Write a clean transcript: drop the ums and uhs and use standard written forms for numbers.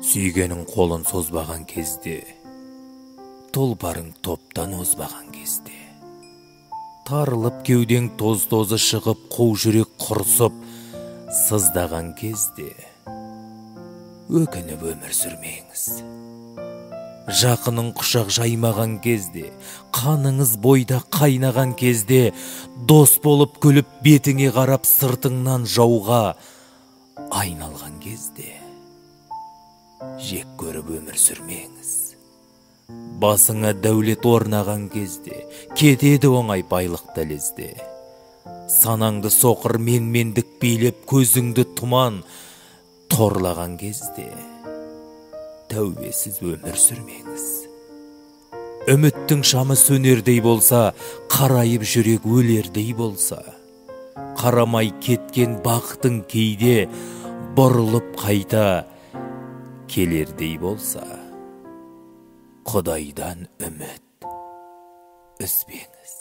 Сүйгенің қолын созбаған кезде, тұлпарың топтан озбаған кезде, тарылып кеудең тоз-тозы шығып, қу жүрек құрсып сыздаған кезде, өкініп өмір сүрмеңіз. Жақының құшақ жаймаған кезде, қаныңыз бойда қайнаған кезде, дос болып күліп бетіңе қарап сыртыңнан жауға айналған кезде, жек көріп өмір сүрмеңіз. Басыңа дәулет орнаған кезде, кетеді оңай байлық дәлізде. Санаңды соқыр менмендік билеп, көзіңді тұман торлаған кезде, тәубесіз өмір сүрмеңіз. Үміттің шамы сөнердей болса, қарайып жүрек өлердей болса, қарамай кеткен бақытың кейде бұрылып қайта келердей болса, Құдайдан үміт үзбеңіз.